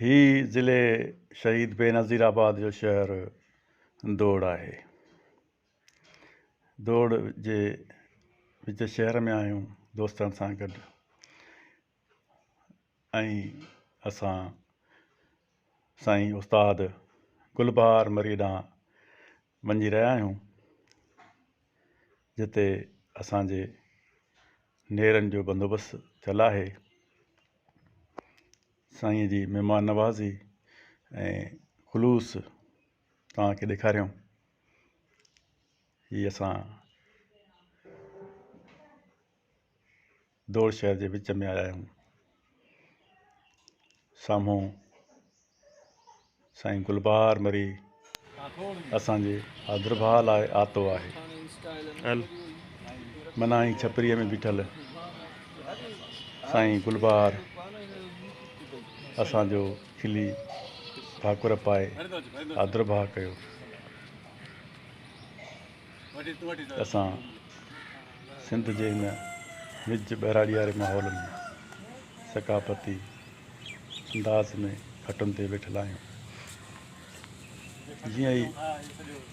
هي ضلعي شهيد بينظير آباد جو شهر دوڙ آهي. دوڙ جي وچ شهر ۾ آهيون دوستن سان گڏ ۽ اسان سائين استاد گلبهار مري ڏانهن وڃي رهيا آهيون جتي اسان جي نيرن جو بندوبست ٿيل آهي. سائينء جي مهمان نوازي ۽ خلوص توهان کي ڏيکاريون. هي اسان دوڙ شهر جي وچ ۾ آيا آهيون. سامهون سائين گلبهار مري اسان جي آڌرڀاء لاء آتو آهي. مناهين ڇپريء ۾ بيٺل سائين گلبهار اسان جو کلي ڀاڪر پائي آڌرڀاء ڪيو. اسان سنڌ جي هن نج ٻهراڙي واري ماحول ۾ ثقافتي انداز ۾ کٽن تي ويٺل آهيون. جيئن ئي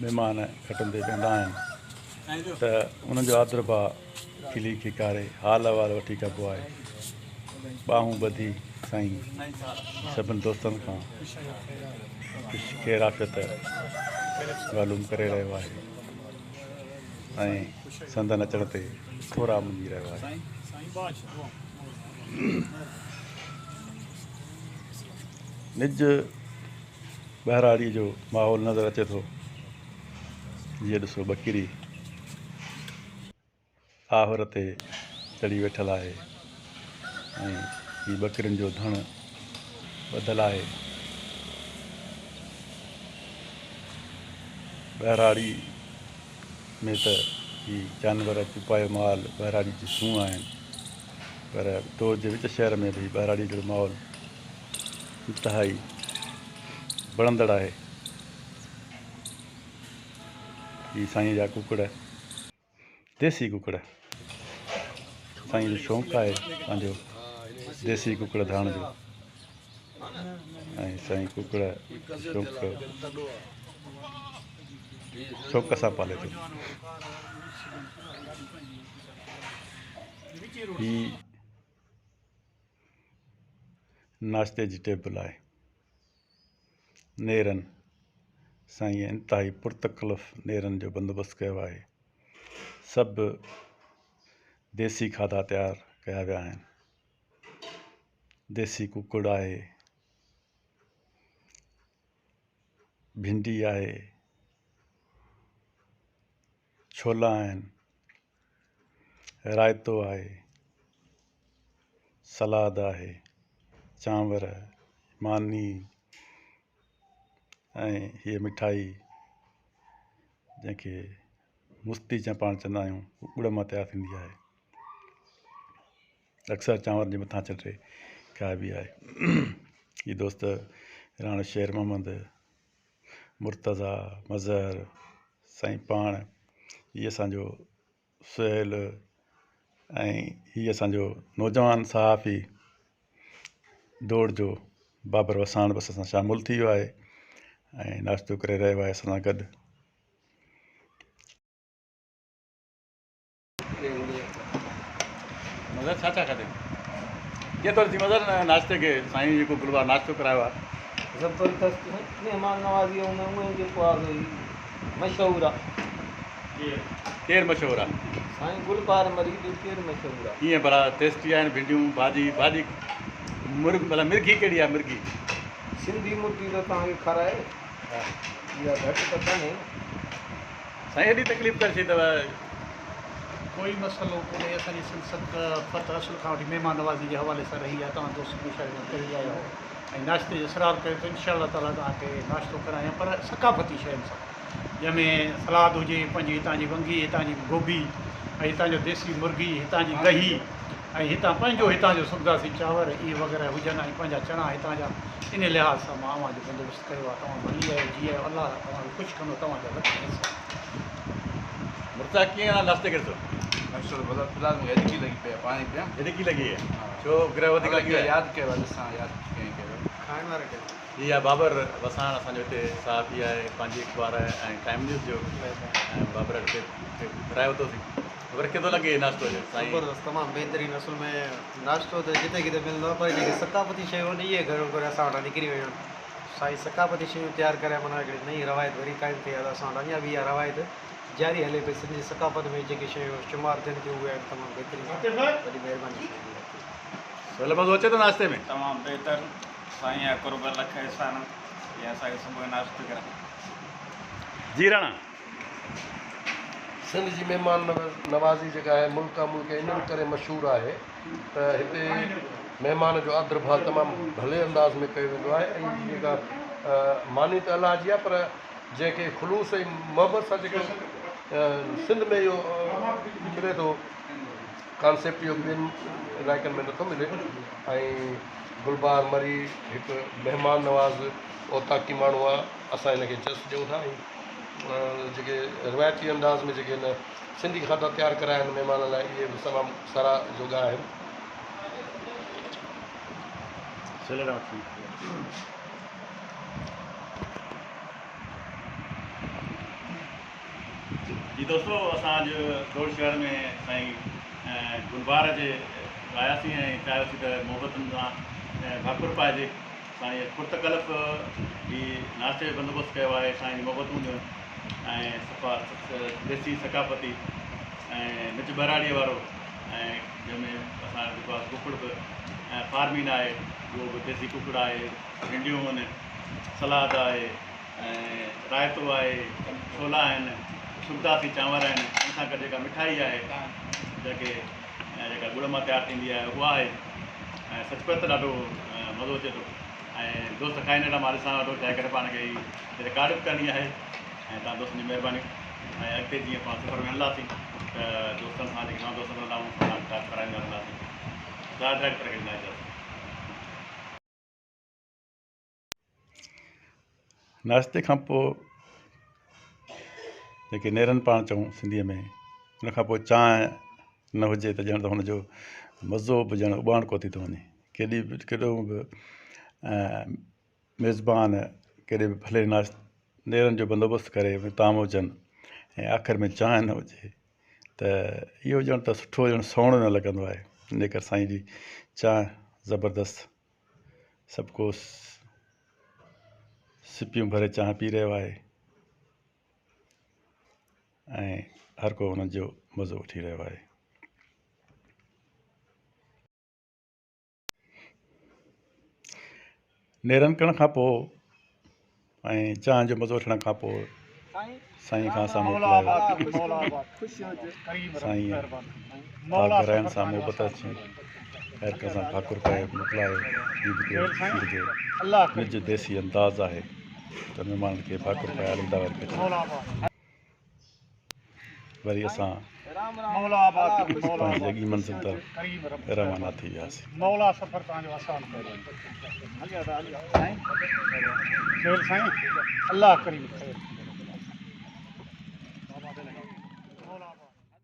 مهمان کٽن تي ويهندا آهن ته انهن جو آڌرڀاء کلي کيڪاري حال احوال وٺي ڪبو آهي. ٻانهون ٻڌي سائين سڀن دوستن کان خوش خير عافيت معلوم ڪري رهيو آهي ۽ سندن اچڻ تي ٿورا مڃي رهيو آهي. نج ٻهراڙيء جو ماحول نظر اچي ٿو. جيئن ڏسو ٻڪري آهر تي چڙهي ويٺل آهي ۽ هي ٻڪرين جو ڌڻ ٻڌل آهي. ٻهراڙي ۾ ته هي جانور چوپايو مال ٻهراڙي جي سونهن آهن پر دور جي وچ شهر ۾ به هي ٻهراڙي جهڙو ماحول انتهائي وڻندڙ آهي. هي سائين جا ڪڪڙ ديسي ڪڪڙ سائين جو شوق آهي پنهنجو ديسي ڪڪڙ ڌارڻ جو ۽ سائين ڪڪڙ شوق شوق سان پالي ٿو. هي ناشتي جي ٽيبل آهي. نيرن، سائينء انتهائي پرتڪلف نيرن جو بندوبست ڪيو آهي. سڀ ديسي کاڌا تيار ڪيا ويا آهن. ديسي ڪڪڙ آهي، ڀينڊي آهي، ڇولا آهن. رائتو آهي، سلاد آهي، چانور، ماني ۽ هيء مٺائي جنهن کي مستي چئي پاڻ چوندا آهيون ڳڙ مان تيار ٿيندي آهي. اڪثر چانور جي مٿان ڇٽي کائبي آهي. هي دوست راڻو شير محمد، مرتضيٰ، مظهر، سائين پاڻ هي اسان جو سهيل ۽ هي اسان جو نوجوان صحافي دوڙ جو بابر وساڻ به اسان سان شامل ٿي ويو آهي ۽ ناشتو ڪري رهيو آهي اسان سان گڏ. مظهر ڇا ڇا کاڌئي؟ ڪيئن ٿو ڏسين مظهر ناشتي کي سائين جيڪو گلبهار ناشتو ڪرايو آهي. زبردست مهمان نوازي ۽ اونئن جيڪو آهي سو مشهور آهي. ڪير مشهور آهي؟ سائين گلبهار مري ٻيو ڪير مشهور آهي. ڪيئن ڀلا ٽيسٽي آهن ڀينڊيون ڀاڄي ڀاڄي مرغ ڀلا مرگي ڪهڙي آهي مرگي؟ سنڌي مرگي ته توهان کي کارائي اها گهٽ ته ڪانهي. سائين ايڏي تڪليف ڪري ڇڏي اٿو. ڪوئي مسئلو ڪونهي اسان جي سنڌ ثقافت اصل کان وٺي مهمان نوازي جي حوالي سان رهي آهي توهان دوست مشاهدو ڪري آيا آهيو ۽ ناشتي جو اصرار ڪيو ته انشاء الله تعالي توهان کي ناشتو ڪرايان پر ثقافتي شين سان جنهن ۾ سلاد هجي پنهنجي هتان جي ونگي هتان جي گوبي ۽ هتان جو ديسي مرغي هتان جي ڏهي ۽ هتان پنهنجو هتان جو سڳداسي چانور اهي وغيره هجن ۽ پنهنجا چڻا هتان جا انهي لحاظ سان مان اوهان جو بندوبست ڪيو آهي توهان ڀلي آيو جي آيو الله توهان کي خوش ڪندو توهان جا لک احسان. مرتضيٰ ڪيئن آ ناشتي ڪري ٿو. ناشتو ته ڀلا في الحال مونکي هڏڪي لڳي پئي آ پاڻي پيان. هڏڪي لڳي آ ڇو گرهه وڌيڪ لڳي ويو آ. ياد ڪيو آ ڏسان ياد ڪئين ڪيو. کائڻ وارا ڪيو. جي ها بابر وساڻ اسان جو هتي صحافي آهي پنهنجي اخبار آهي ۽ ٽائيم نيوز جو ۽ بابر کي گهرائي ورتوسين. بابر ڪيئن ٿو لڳي ناشتو اڄ سائين؟ زبردست تمام بهترين اصل ۾ ناشتو ته جتي ڪٿي ملندو آهي پر جيڪي ثقافتي شيون آهن اهي گهڻو ڪري اسان وٽان نڪري ويون آهن. سائين ثقافتي شيون تيار ڪري معنيٰ هڪڙي نئين روايت وري قائم ڪئي آهي ته اسان وٽ اڃا به اها روايت جاري هلي پئي سنڌ جي ثقافت ۾ جيڪي شيون شمار ٿين ٿيون اهي آهن تمام بهترين وڏي مهرباني سائين جي. سهيل مزو اچي ٿو ناشتي ۾؟ تمام بهتر سائين جا قرب لک احسان جي اسان کي صبح جو ناشتو ڪرايو. جي راڻا. سنڌ جي مهمان نوازي جيڪا آهي ملڪان ملڪ انهن ڪري مشهور آهي ته هتي مهمان جو آڌر ڀاء تمام ڀلي انداز ۾ ڪيو ويندو آهي ۽ جيڪا ماني ته الله جي آهي پر جنهن کي خلوص ۽ محبت سان جيڪو سنڌ ۾ اهو ملي ٿو ڪانسيپٽ اهو ٻين علائقن ۾ نٿو ملي ۽ گلبهار مري هڪ مهمان نواز اوطاقي ماڻهو آهي اسان هن کي جس ڏيون ٿا ۽ جيڪي روايتي انداز ۾ جيڪي هن سنڌي کاڌا تيار ڪرايا آهن مهمانن لاء اهي به تمام ساراهه جوڳا آهن. جي دوستو اسان اڄ دوڙ شهر ۾ سائين گلبهار جي آياسين ۽ چاهيوسين ته محبتن سان ڀاڪر پائجي. سائين پرتڪلف هي ناشتي جو بندوبست ڪيو آهي سائين جي محبتون هونديون آهن ۽ صفا ديسي ثقافتي ۽ نج ٻهراڙيء وارو ۽ جنهن ۾ اسان جو جيڪو آهي ڪڪڙ به فارمين آهي اهو به ديسي ڪڪڙ آهي ڀينڊيون آهن سلاد آهي ۽ رائتو آهي ڇولا آهن سڳداسي چانور آهن ان سان گڏ جيڪا مٺائي آهي جيڪي جيڪا ڳڙ مان تيار ٿيندي آهي اها آهي ۽ سچ پچ ته ڏاڍو مزو اچي ٿو ۽ دوست کائين ويٺا مان ڏسان ويٺو ٺاهي ڪري پاڻ کي هي رڪارڊ به ڪرڻي آهي ۽ توهان دوستن جي مهرباني ۽ اڳتي جيئن پاڻ سفر ۾ هلنداسين ته دوستن سان جيڪي نوان دوست ملندا انهن سان ملاقات ڪرائيندا رهنداسين زاهد ڊائريڪٽر کي ڏيندا اجازت. ناشتي کان پوء جيڪي نيرن پاڻ چئون سنڌيء ۾ ان کان پوء چانهه نه هجي ته ڄڻ ته هن جو مزو به ڄڻ اٻاڻڪو ٿي ٿو وڃي ڪيڏي به ڪيڏو به ميزبان ڪيڏي به ڀلي ناش نيرن جو بندوبست ڪري طعام هجن ۽ آخر ۾ چانهه نه هجي ته اهو ڄڻ ته سٺو ڄڻ سهڻو نه لڳندو آهي ان ڪري سائين جي چانهه زبردست سڀ ڪو سپيون ڀري چانهه پي رهيو آهي ۽ هر ڪو ان جو مزو وٺي رهيو آهي. نيرن ڪرڻ کان پوء ۽ چانهه جو مزو وٺڻ کان پوء سائين کان اسان موڪلايو. سائين گهراين سان محبت اچي هر ڪنهن سان ڀاڪر پائي موڪلايو. هي به هڪڙو سنڌ جو نج ديسي انداز آهي ته مهمانن کي ڀاڪر پائي الوداع وري ڪجي. وري اسان پنهنجي اڳين منزل طرف روانا ٿي وياسين. الله ڪريم.